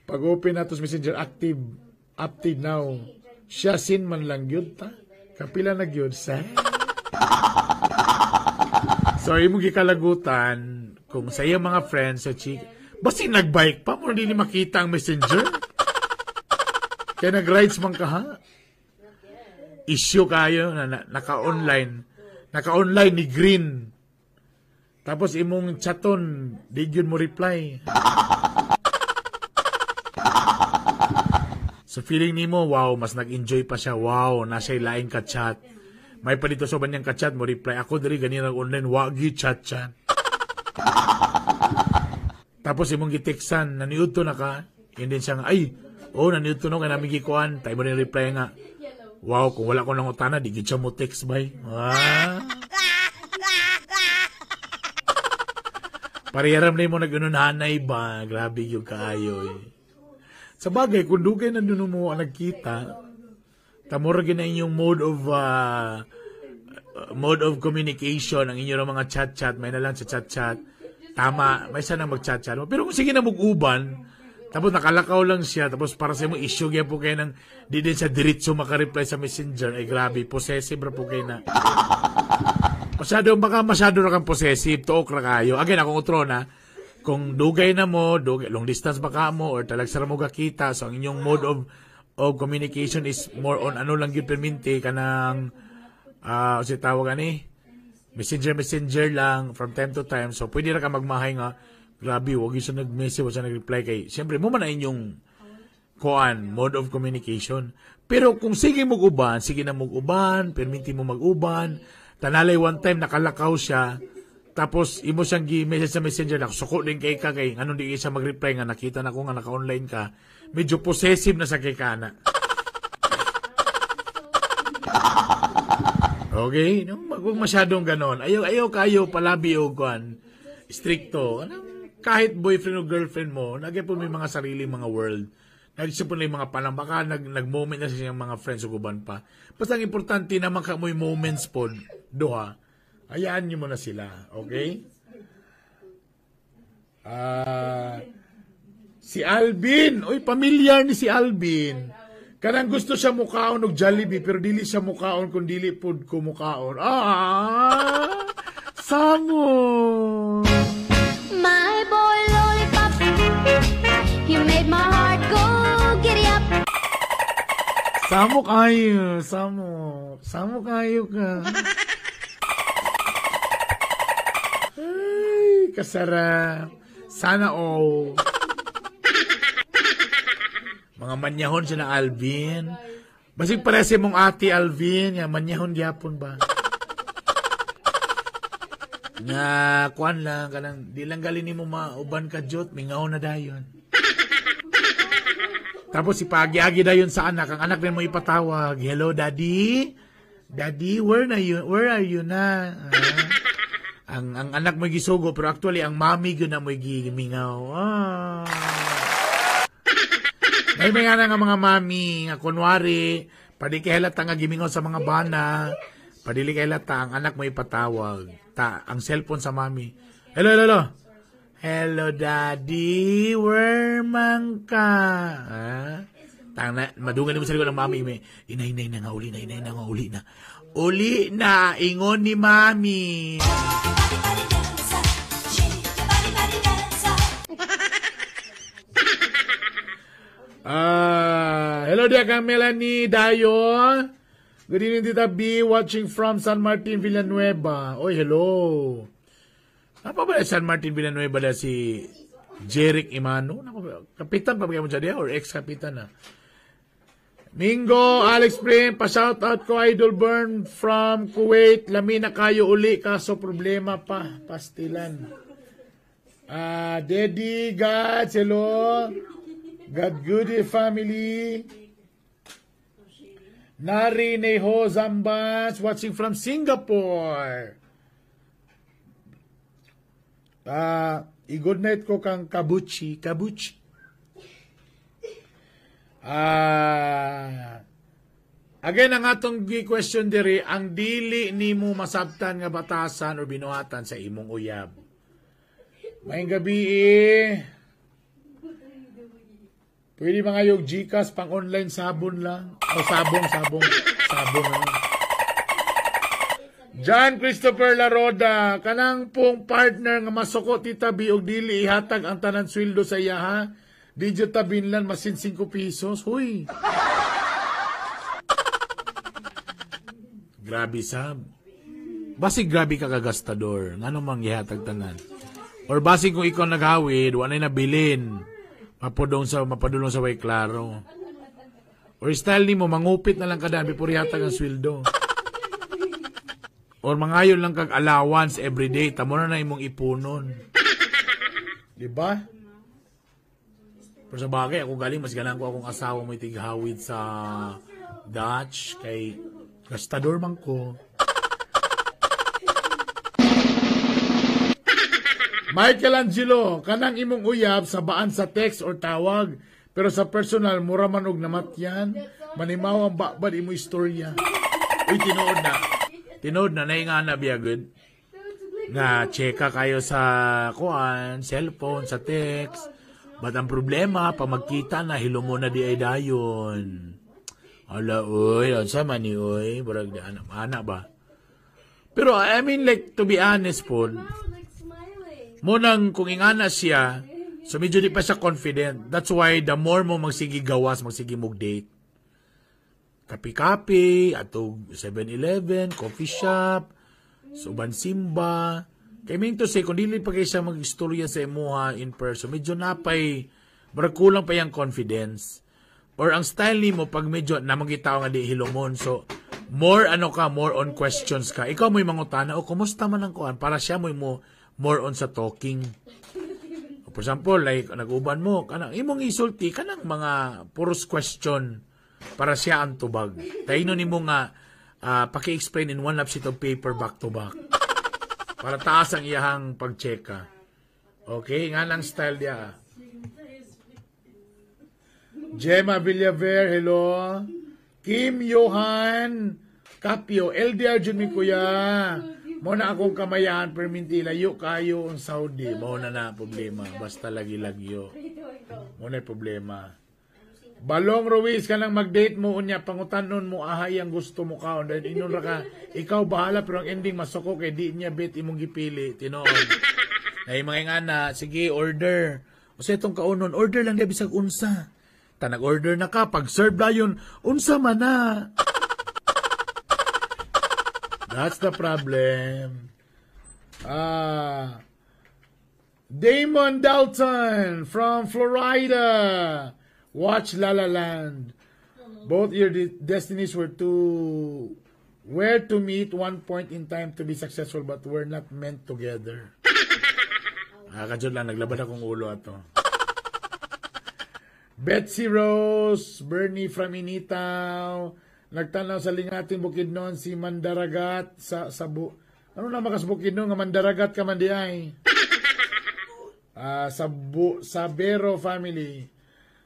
Pag open nato sa Messenger active update now siya sin man lang gyud ta. Kapila na gyud sa. So imong gikalagutan kung sa iyang mga friends sa chick, basi nagbike pa mo dili makita ang Messenger. Kaya nag-rides man ka ha. Issue kayo na naka-online. Naka-online ni Green. Tapos imong chaton, di yun mo reply. So feeling nimo, wow, mas nag-enjoy pa siya. Wow, nasa laing ka-chat. May pa dito sa banyang ka-chat mo reply. Ako diri ganina online, wagi chat-chat. Tapos imong giteksan, naniudto na ka. And then siya nga, ay, oh, naniudto no, kaya namin gikuan. Tayo mo rin reply nga, wow, kung wala ko nang utana, di gid siya mo text, bay. Ah. Pariyaram na mo nag-ununhanay ba? Grabe yung kaayo eh. Sa bagay, kung dugay na dun mo ang nagkita, tamura gina inyong mode of communication, ang inyong mga chat-chat, may na lang sa chat-chat. Tama, may isa nang mag-chat-chat. Pero kung sige na mag-uban, tapos nakalakaw lang siya, tapos para sa imo issue gyud po kayo ng di din siya diretso makareply sa Messenger, ay grabe, possessive ra po kayo na. Masyado, baka masyado ra kang possessive, tuok ra kayo. Again, akong utro na, kung dugay na mo, dugay, long distance baka mo, or talagsara mo gakita, so ang inyong mode of communication is more on ano lang gyud perminti, kanang, si tawag ani, messenger lang from time to time. So pwede ra ka magmahay nga, grabe, wag siya nag-message, wag siya nag-reply kay. Siyempre, mo man na inyong kuan, mode of communication. Pero kung sige mag-uban, sige na mag-uban, perminti mo mag-uban, tanalay one time nakalakaw siya, Tapos imo siyang gi-message sa Messenger na suko din kay ka kay nganong di siya mag-reply nga nakita na ko nga naka-online ka. Medyo possessive na sa kay kana. Okay, no, wag masyadong ganon. Ayaw ayaw kayo palabi og kuan. Strikto. Anong, kahit boyfriend o girlfriend mo, nagya po may mga sarili mga world. Nagsiya po na yung mga panang, baka nag-moment na siya mga friends o guban pa. Basta ang importante naman ka mo'y moments po, duha. Hayaan niyo muna sila, okay? Si Alvin, oy, pamilyar ni si Alvin. Kanang gusto siya mukaon og Jollibee pero dili siya mukaon kung dili pud ko mukaon. Ah! Samo. My boy lollipop, you made my heart go giddy up. Samo kayo, samo. Samo kayo ka. Ay, kasarap. Sana all. Mga manyahon siya na Alvin. Basig parese mong ate Alvin, ya manyahon gyapon ba? Nga kuan lang kanang di lang gali nimo mauban ka jot, mingaw na dayon. Tapos ipagi-agi dayon sa anak, ang anak din mo ipatawag, "Hello daddy. Daddy, where na you? Where are you na?" Ang anak mo gisugo pero actually ang mami gyud na mo gimingaw. Ah. May mga nga mga mami, nga kunwari, pwede kay halata nga gimingaw sa mga bana, padili kay halata ang anak mo ipatawag. Ta, ang cellphone sa mami. Hello, hello, hello. Hello, daddy. Where man ka? Ah? Tang na, madungan mo sa likod ng mami. May, inay, inay na nga, uli na, inay na nga, uli na. Uli na, ingon ni mami. Hello dear kang Melanie Dayo. Good evening, Tita B, watching from San Martin Villanueva. Oy, hello. Apa ba San Martin Villanueva da si Jeric Imano? Kapitan pa ba mo dyan or ex-kapitan na? Mingo, Alex Prim, pa-shoutout ko Idol Burn from Kuwait. Lami na kayo uli, kaso problema pa. Pastilan. Daddy, God, hello. God goodie family. Nari Neho Zambas, watching from Singapore. I-good night ko kang Kabuchi. Kabuchi. Again, ang atong question diri, ang dili nimo masabtan nga batasan o binuhatan sa imong uyab. Maayong gabi eh. Pwede mga yung GCash pang online sabon lang. O sabong, sabong, sabong lang. John Christopher Laroda, kanang pong partner nga masuko Tita B og dili ihatag ang tanan sweldo sa iya ha. Di jud ta binlan masin 5 pesos. Huy. Grabe sab. Basig grabe ka kagastador. Ngano mang ihatag tanan? Or basig kung ikaw naghawid, wa nay nabilin. Mapadulong sa way klaro. Or style nimo mangupit na lang kada before ihatag ang sweldo. Or mangayon lang kag allowance everyday, tamo na na imong ipunon. Di ba? Pero sa bagay, ako galing, mas ganahan ko akong asawa mo itighawid sa Dutch kay gastador man ko. Michelangelo, kanang imong uyab sa baan sa text or tawag, pero sa personal, mura man og namatyan, manimaw ang bakbad imo istorya. Uy, tinuod na. Tinuod na, nainga na biya good. Nga, checka kayo sa kuan, cellphone, sa text. But ang problema, pag magkita na, hilo mo na di ay dayon. Ala, uy, unsa man ni, uy, barag di, anak, anak ba? Pero, I mean, like, to be honest po, munang kung ingana siya, so medyo di pa siya confident. That's why, the more mo magsigi gawas, magsigi mog date. Kapi-kapi, ato 7-Eleven, coffee shop, suban simba. Kay mean to say, kung dili pa kayo siya mag-istorya sa imuha in person, medyo napay, barag kulang pa yung confidence. Or ang style nimo pag medyo namang gitaw nga di hilomon. So, More ano ka, more on questions ka. Ikaw mo'y mangutana, "O, kumusta man ang kuan?" Para siya mo'y mo more on sa talking. For example, like, nag-uban mo, kanang imong isulti, kanang mga puros question para siya ang tubag. Taino nimo nga, paki-explain in one lap sheet of paper back to back. Para taas ang iyahang pag-checka. Okay, nga lang style diya. Gemma Villaver, hello. Kim Johan Capio, LDR jud mi, kuya. Mo na akong kamayahan perminti layo kayo ang Saudi. Mo na na problema, basta lagi lagyo. Mo na problema. Balong Ruiz, kanang mag-date mo unya pangutanon mo ahay ang gusto mo kaon, dahil inon ra ka, ikaw bahala, pero ang ending masuko kay di niya bet imong gipili, tinuod. Ay mga ingana, sige, order. O sa itong kaunon, order lang di bisag unsa. Ta nag-order na ka, pag serve dayon, unsa man na. That's the problem. Ah, Damon Dalton from Florida. Watch La La Land. Both your destinies were to meet one point in time to be successful but were not meant together. Ah, kadyot lang, naglabad akong ulo ato. Betsy Rose, Bernie from Initaw, nagtanaw sa Lingating Bukidnon si Mandaragat sa Sabu. Ano na makas Bukidnon nga Mandaragat ka man di ay? Ah, sa Sabero family.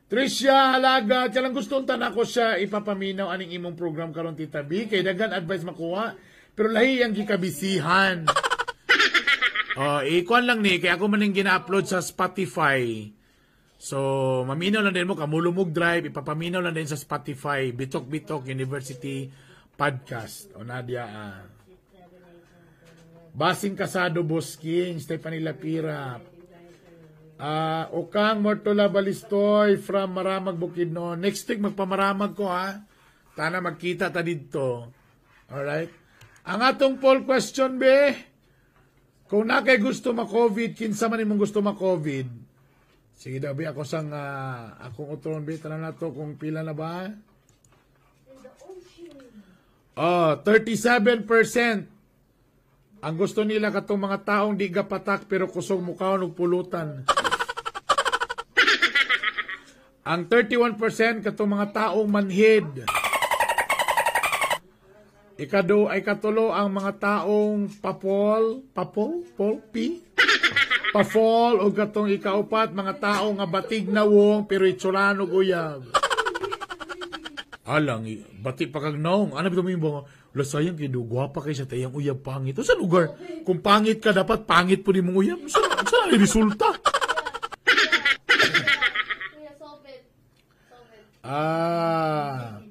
Tricia Halaga, lang gusto unta ko siya ipapaminaw aning imong program karon, Tita B, kay daghan advice makuha, pero lahi ang gikabisihan. Oh, ikuan lang ni kay ako man ning gina-upload sa Spotify. So, maminaw lang din mo kamulumog drive, ipapaminaw lang din sa Spotify, Bitok Bitok University Podcast. O Nadia ah. Basing Casado Bosking, Stephanie Lapira. Ah, Okang Mortola Balistoy from Maramag Bukidnon. Next week magpamaramag ko ha. Tana magkita ta didto. Alright? Ang atong poll question, be. Kung na kay gusto ma-COVID, kinsa man imong gusto ma-COVID? Sige daw, be, ako sang akong utron, be, tanan nato kung pila na ba. Oh, 37% ang gusto nila katong mga taong di gapatak pero kusog mukaon og pulutan. Ang 31% katong mga taong manhid. Ikado ay katulo ang mga taong papol, papol, pol, p, pafol o katong ikaupat mga tao nga batig nawong pero itsuran og uyab. Alang, bati pa kag naong. Ano ba mo yung Wala, sayang kay do, gwapa kay sa tayang uyab pangit. O sa lugar, kung pangit ka, dapat pangit po ni mong uyab. Sa resulta? Kuya, solve it. Solve it. Ah.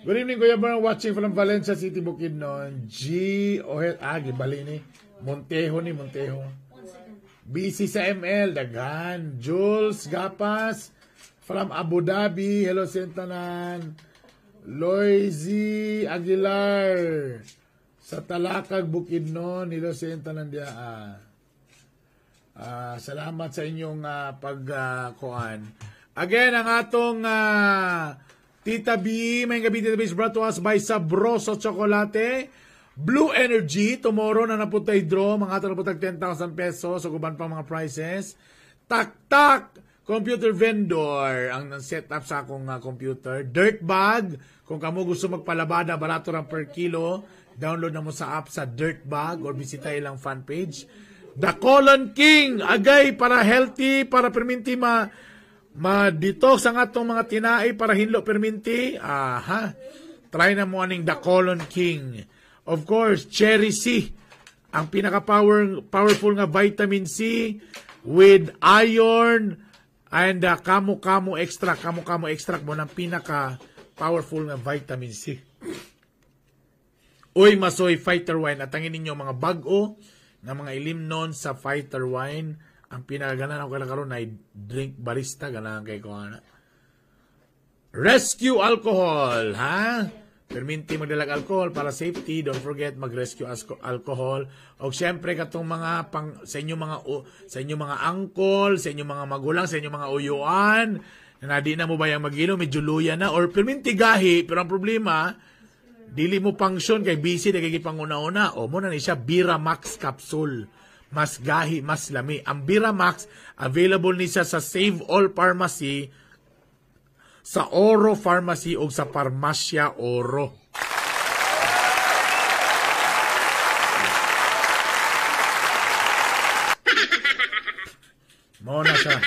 Good evening, Kuya Bern. Watching from Valencia City, Bukidnon. G. Ohet. Ah, gibali ni. Montejo ni, Montejo. Busy sa ML, daghan. Jules Gapas from Abu Dhabi. Hello, Sentanan. Loizy Aguilar sa Talakag, Bukidnon. Hello, Sentanan diya. Ah. Ah, salamat sa inyong pagkuan. Again, ang atong Tita B, may gabi, Tita B is brought to us by Sabroso Chocolate, Blue Energy, tomorrow na naputay draw, mga ato naputay 10,000 pesos, ug uban pa mga prizes. Tak Tak, computer vendor, ang set up sa akong computer. Dirt Bag, kung kamo gusto magpalabada, barato lang per kilo, download na mo sa app sa Dirt Bag or bisita ilang fan page. The Colon King, agay para healthy, para perminti ma ma-detox ang atong mga tinai para hinlo perminti. Aha. Try na mo aning The Colon King. Of course, Cherry C. Ang pinaka-power powerful nga vitamin C with iron and kamo-kamo extract. Kamo-kamo extract mo ng pinaka-powerful nga vitamin C. Uy, Masoy Fighter Wine. At tangin ninyo mga bag-o nga mga ilimnon sa Fighter Wine. Ang pinakaganan ako karon ay drink barista. Ganahan kay ko ana. Rescue alcohol, ha? Perminti magdalag alcohol para safety. Don't forget mag-rescue alcohol. O syempre katong mga pang sa inyong mga angkol, sa inyong mga magulang, sa inyong mga uyuan, na di na mo ba yung mag-inom, medyo luya na or perminti gahi, pero ang problema, Dili mo function kay busy na kay panguna-una. O mo na ni siya Biramax capsule. Mas gahi, mas lami. Ang Biramax available ni siya sa Save All Pharmacy, sa Oro Pharmacy o sa Parmasya Oro. Mo na siya.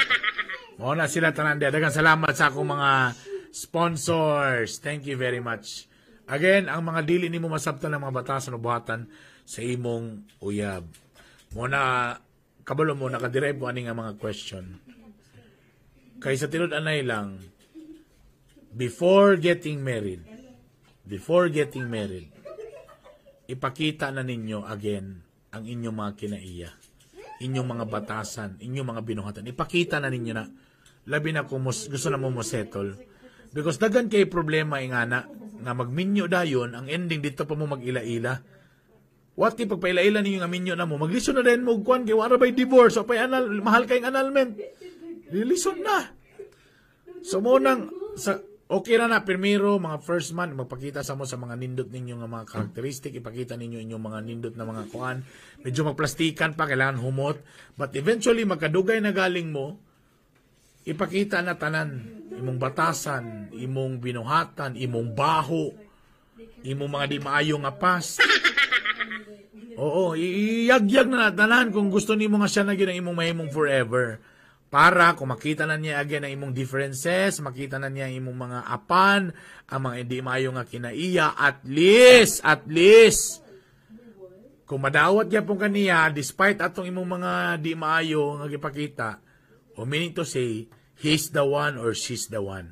Mo na sila tanan. Daghang salamat sa akong mga sponsors. Thank you very much. Again, ang mga dili nimo masabtan ng mga batasan o buhatan sa imong uyab. Mo na kabalo mo nakaderive mo ani nga mga question. Kay sa tinud anay lang, before getting married, ipakita na ninyo again ang inyong mga kinaiya, inyong mga batasan, inyong mga binuhatan. Ipakita na ninyo na, labi na kung gusto na mo settle. Because daghan kay problema ingana nga magminyo dayon, ang ending dito pa mo mag-ila-ila. What if pagpaila-ila ninyo nga minyo na mo, maglisod na din mo kwan kay wala bay divorce o pay anal, mahal kayong annulment. Lisod na. So mo nang sa okay ra na primero mga first month magpakita sa mo sa mga nindot ninyo nga mga karakteristik, ipakita ninyo inyong mga nindot na mga kuan. Medyo magplastikan pa, kailangan humot, but eventually magkadugay na galing mo, ipakita na tanan imong batasan, imong binuhatan, imong baho, imong mga di maayo nga past. Oo, iyagyag na tanan kung gusto nimo nga siya na gyud ang imong mahimong forever. Para kung makita na niya again ang imong differences, makita na niya ang imong mga apan, ang mga hindi maayo nga kinaiya, at least, kung madawat gyapon kaniya, despite atong imong mga di maayo nga gipakita, o meaning to say, he's the one or she's the one.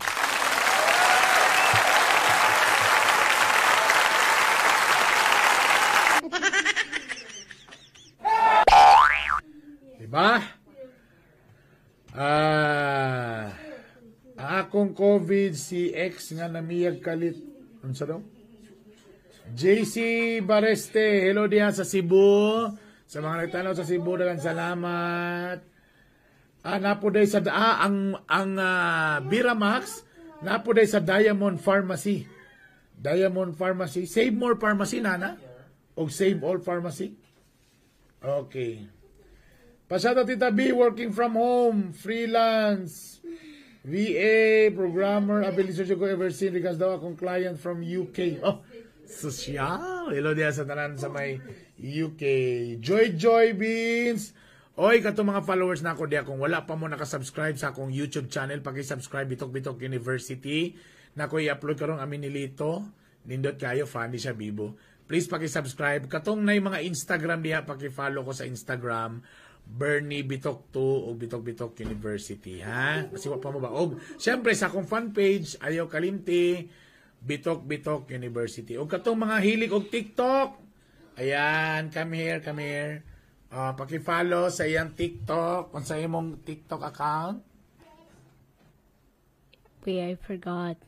Diba? Akong COVID si ex nga namiyag kalit. Unsa daw? JC Bareste, hello diha sa Cebu. Sa mga nagtanaw sa Cebu, daghang salamat. Napo day sa ang Biramax, napo day sa Diamond Pharmacy. Diamond Pharmacy, Save More Pharmacy nana og Save All Pharmacy. Okay. Pasada Tita B, working from home, freelance, VA, programmer, ability ko ever seen, regards daw akong client from UK. Oh, social. Hello diha sa tanan sa may UK. Joy Joy Beans. Oy, kato mga followers na ako diha, kung wala pa mo nakasubscribe sa akong YouTube channel, paki-subscribe Bitok Bitok University. Nako i-upload karong amin ni Lito. Nindot kayo, funny siya bibo. Please paki-subscribe. Katong nay mga Instagram diha, paki-follow ko sa Instagram. Bernie Bitok 2 o Bitok Bitok University, ha? Kasi wa pa mo ba? Og syempre sa akong fan page, ayaw kalimti, Bitok Bitok University. Og katong mga hilig og TikTok. Ayan, come here, come here. Paki-follow sa iyang TikTok. Kung sa imong TikTok account. Wait, I forgot.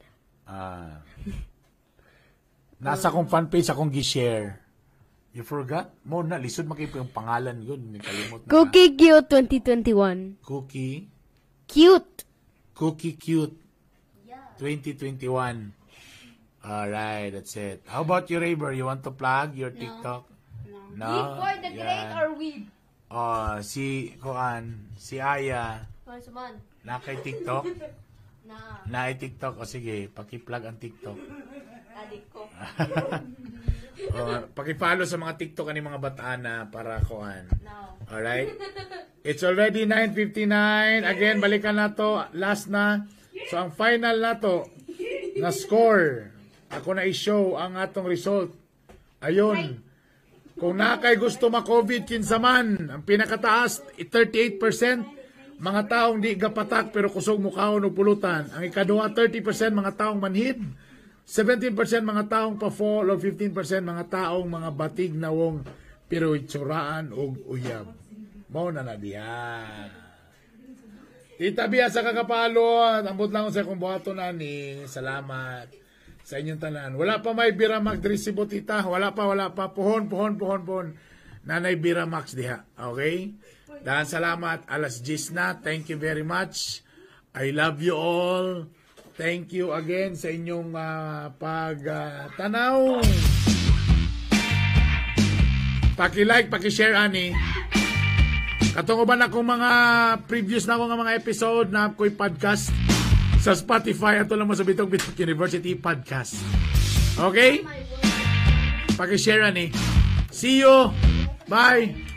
Nasa akong fan page akong gi-share. You forgot? Mo na, lisod makita yung pangalan yun. Nakalimot na. Cookie Cute 2021. Cookie? Cute. Cookie Cute. 2021. Alright, that's it. How about you, Rayber? You want to plug your TikTok? No. For the great or weeb? Oh, si Kuan, si Aya. Na kay TikTok? Na. Na kay TikTok. O sige, paki-plug ang TikTok. Adik ko. Paki-follow sa mga TikTok ani mga bataan na para kuan. No. Alright? It's already 9:59. Again, balikan na to. Last na. So, ang final na to, na score. Ako na i-show ang atong result. Ayun. Kung nakay gusto ma-COVID, kinsa man, ang pinakataas, 38%, mga taong di gapatak pero kusog mukaon og pulutan. Ang ikaduha, 30% mga taong manhid. 17% mga taong pa-fall o 15% mga taong mga batig nawong pero itsuraan og uyab. Mao na na diha. Tita Bia sa kakapalo, ambot lang sa akong buhaton ani. Salamat sa inyong tanan. Wala pa may Biramax diri Cebu, tita. Wala pa, wala pa. Puhon, puhon, puhon, puhon. Nanay Biramax diha. Okay? Dahan salamat. Alas 10 na. Thank you very much. I love you all. Thank you again sa inyong pagtanaw. Paki-like, paki-share ani. Katong uban akong mga previous na akong mga episode na ako'y podcast sa Spotify, ato lang mo sa Bitok Bitok University Podcast. Okay? Paki-share ani. See you. Bye.